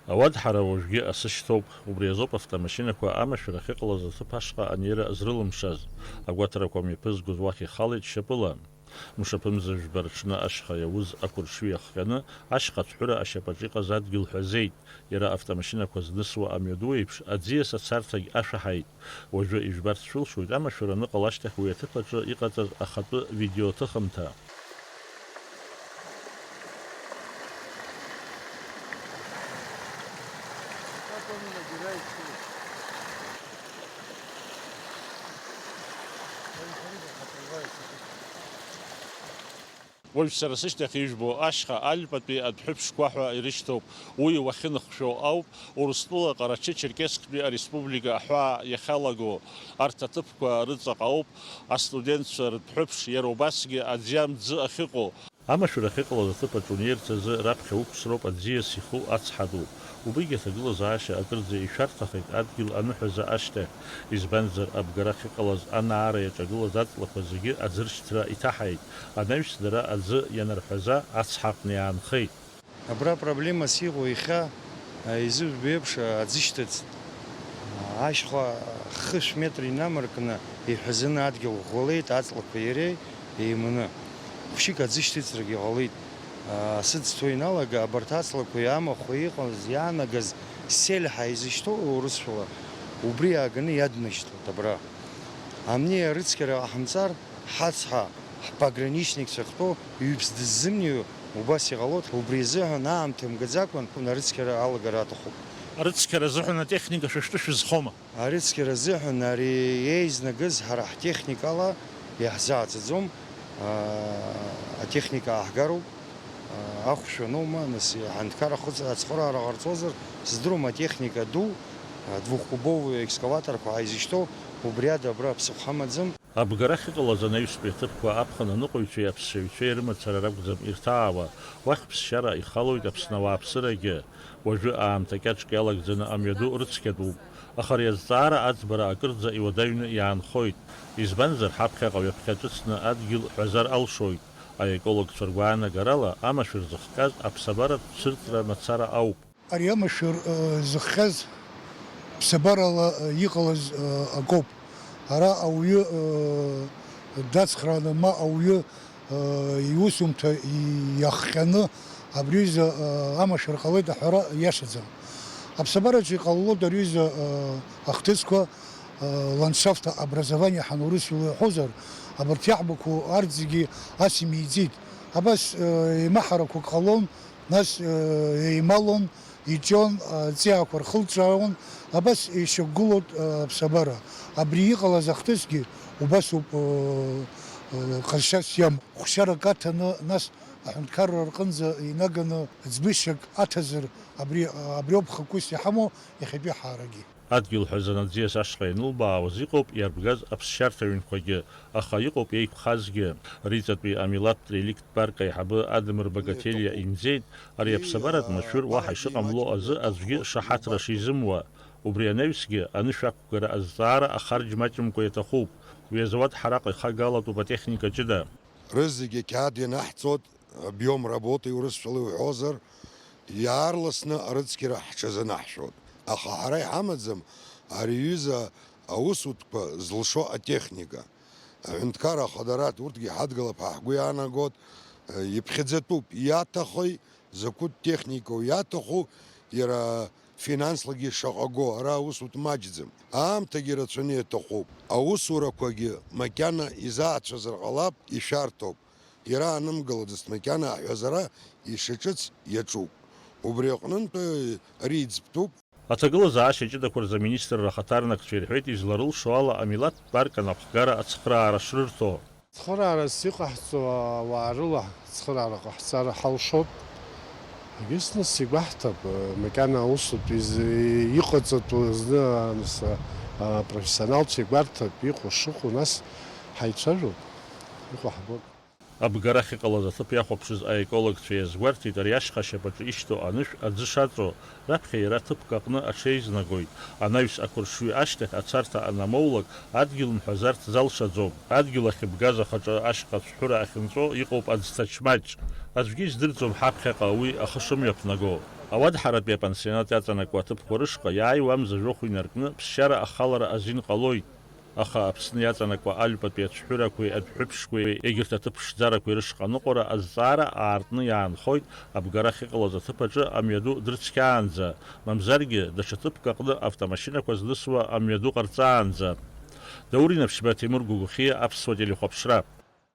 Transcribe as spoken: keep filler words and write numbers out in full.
Ауадҳара уажәгьы асы шьҭоуп, убри азоуп автомашьынақәа амашәыр ахьыҟалаз аҭыԥ ашҟа анеира зрылымшаз. Агәаҭарақәа мҩаԥызгоз уахь ихалеит шьапыла. Мшаԥымза жәба рҽны ашьха иауз ақәыршҩы иахҟьаны, ашьха ацәҳәыра ашьапаҿ иҟаз адгьыл ҳәазеит. Иара автомашьынақәа знысуа амҩаду еиԥш, аӡиас ацарҭагь ашәаҳаит. Уажәы ижәбарц шәылшоит амашәыр аныҟала ашьҭахь уи аҭыԥ аҿы иҟаҵаз ахатәы видеоҭыхымҭа. Уажә сара сышьҭахь ижәбо ашьха Альпатәи адәҳәыԥшқәа ҳәа ирышьҭоуп. Уи уахьыных шәо ауп Урыстәыла Ҟарачы-Черкессктәи ареспублика аҳәаа иахьалаго. Арҭ аҭыԥқәа рыҵаҟа ауп астудентцәа рдәҳәыԥш, иара убасгьы аӡиа мӡы ахьыҟоу. Амашәыр ахьыҟалаз аҭыԥ аҿы унеирц азы раԥхьа уқәсроуп аӡиас иху ацҳатәу. Убригьы аҭагылазаашьа акырӡа ишәарҭахеит адгьыл аныҳәаза ашьҭахь, избанзар, абгара ахьыҟалаз анаара иаҿагылаз аҵлақәа зегьы аӡыршьҭра иҭаҳаит, анаҩс дара аӡы ианарҳәаза ацҳаҟны иаанхеит. Абра проблемас иҟоу иахьа, а, изыжәбо еиԥш, а, аӡы шьҭыҵт. Ашьха хышә метр инамаркны иҳәазаны адгьыл ӷәӷәалеит аҵлақәа иареи еиманы. Хәшьык аӡы шьҭыҵрагьы ҟалеит. А, асы ӡҭо иналага, абарҭ аҵлақәа иамахәа иҟаз, иаанагаз сельҳа изышьҭоу урысшәала, убри иааганы иаднашьҭуеит абра. Амни арыцқьара ҟаҳамҵар, ҳацҳа, ҳпограничникцәа ахьтәоу ҩбз дыззымнеиуа убас иҟалоит, убри азыҳәан аамҭа мгаӡакәан арыцқьара алагара аҭахуп. Арыцқьара азыҳәан атехника шәышәтәы шәызхома? Арыцқьара азыҳәан ари еизнагыз ҳара ҳтехникала иаҳзааӡаӡом, аа, атехника ааҳгароуп, аа, ахәшә аноума, нас, аҳәынҭқар ахәыц-, ацхыраара ҟарҵозар, сыздыруам, атехника ду, аа, двухкубовые экскаваторқәа ааизышьҭоу, убри ада абра ԥсыхәа ҳамаӡам. Абгара ахьыҟалаз анаҩстәи аҭыԥқәа аԥхын аныҟәаҩцәеи аԥсшьаҩцәеи рымацара ракәӡам ирҭаауа, уахь ԥсшьара ихалоит Аԥсны ауааԥсырагьы. Уажәы аамҭа кьаҿк иалагӡаны амҩаду рыцқьатәуп, аха ари азҵаара аӡбара акырӡа иуадаҩны иаанхоит. Избанзар, ҳаԥхьаҟа ҩаԥхьа ҿыцны адгьыл ҳәазар алшоит. Аекологцәа ргәаанагарала, амашәыр зыхҟьаз аԥсабаратә цәырҵра мацара ауп. Ари амашәыр, э, зыхҟьаз ԥсабарала, э, иҟалаз, э, акоуп. Ара ауаҩы, э, дацхрааны, ма ауаҩы, э, иусумҭа иахҟьаны абри аҩыза, э, амашәыр ҟалеит аҳәара иашаӡам. Аԥсабараҿы иҟалалоит ари аҩыза, э, ахҭысқәа, э, ландшафтообразование ҳәа урысшәала иҳәозар, абарҭ иаҳбақәоу арҭ зегьы ас имиӡеит. Абас, э, еимаҳарақәак ҟалон, нас, э, еималон, иҿион, аҵиаақәа рхылҿиаауан, абас ишьақәгылоит, э, аԥсабара. Абри иҟалаз ахҭысгьы убасоуп, э, э, ҟазшьас иамоу. Хәшьарак аҭаны, нас аҳәынҭқарра рҟынӡа инаганы ӡбышьак аҭазар, абри, абриоуп хықәкыс иҳамоу иахьатәи ҳаарагьы. Адгьыл ҳәазаны аӡиас ашҟа ианылбаауаз иҟоуп иарбгаз аԥсшьарҭа ҩынқәагьы, аха иҟоуп еиқәхазгьы. Риҵатәи амилаҭтә реликттә парк аиҳабы Адамыр Багателиа имӡеит, ари аԥсабаратә машәыр уаҳа ишыҟамло азы аӡәгьы шаҳаҭра шизымуа. Убри анаҩсгьы, анышә ақәгара азҵаара ахарџь маҷымкәа иаҭахуп. Уи азы ауадҳараҟа ихагалатәуп атехника ҷыда. Рызегьы ақьаад ианаҳҵоит, объём работы урысшәала иуҳәозар, иаарласны арыцқьара ҳҽазынаҳшәоит. Аха ҳара иҳамаӡам ари аҩыза аусутәқәа зылшо атехника. Аҳәынҭқарра ахадараҭ урҭгьы иҳадгылап ҳәа ҳгәы иаанагоит, иԥхьаӡатәуп, иаҭахеи, закәытә техникоу иаҭаху, иара финанслагьы шаҟа го, ара аусутә маҷӡам. Аамҭагьы рацәаны иаҭахуп. Аусурақәагьы макьана изаацәазар ҟалап, ишәарҭоуп. Иара анымгаладаз макьана аҳәазара ишаҿыц иаҿуп. Убри аҟнынтә ари иӡбтәуп. Аҭагылазаашьа ҷыдақәа рзы аминистрра ахаҭарнакцәа ирҳәеит, изларылшо ала, амилаҭтә парк анапхгара ацхыраара шрырҭо. Цхыраарас иҟаҳҵо ауаа рыла цхыраара ҟаҳҵар ҳалшоит. Егьыс нас игәаҳҭап, макьана аусутә из-, иҟаҵатәу зны, нас, апрофессионалцәа игәарҭап, иҟоу шыҟоу, нас ҳаицәажәоит, иҟоу ҳбоит. Абгара ахьыҟалаз аҭыԥ иахәаԥшыз аекологцәа иазгәарҭеит, ари ашьха ашьапаҿы ишьҭоу анышә аӡы шаҵоу, раԥхьа иара ҭыԥк аҟны аҽеизнагоит, анаҩс ақәыршҩы ашьҭахь ацарҭа анамоулак, адгьыл мҳәазарц залшаӡом, адгьыл ахьыбгаз ахаҿы ашьха ацәҳәыра ахьынҵәо иҟоуп аӡҭачмаҷ. Аӡәгьы издырӡом ҳаԥхьаҟа уи ахы шымҩаԥнаго. Ауадҳаратәи апансионат иаҵанакуа аҭыԥқәа рышҟа иааиуа амза жәохә инаркны ԥсшьара ахалара азин ҟалоит, аха Аԥсны иаҵанакуа аҩбатәи ацәҳәырақәеи адәҳәыԥшқәеи егьырҭ аҭыԥ ԥшӡарақәеи рышҟа аныҟәара азҵаара аартны иаанхоит абгара ахьыҟалаз аҭыԥ аҿы амҩаду дрыцқьаанӡа, мамзаргьы даҽа ҭыԥк аҟны автомашьынақәа знысуа амҩаду ҟарҵаанӡа. Даур Инаԥшьба, Ҭемыр Гәыгәхиа, Аԥсуа телехәаԥшра.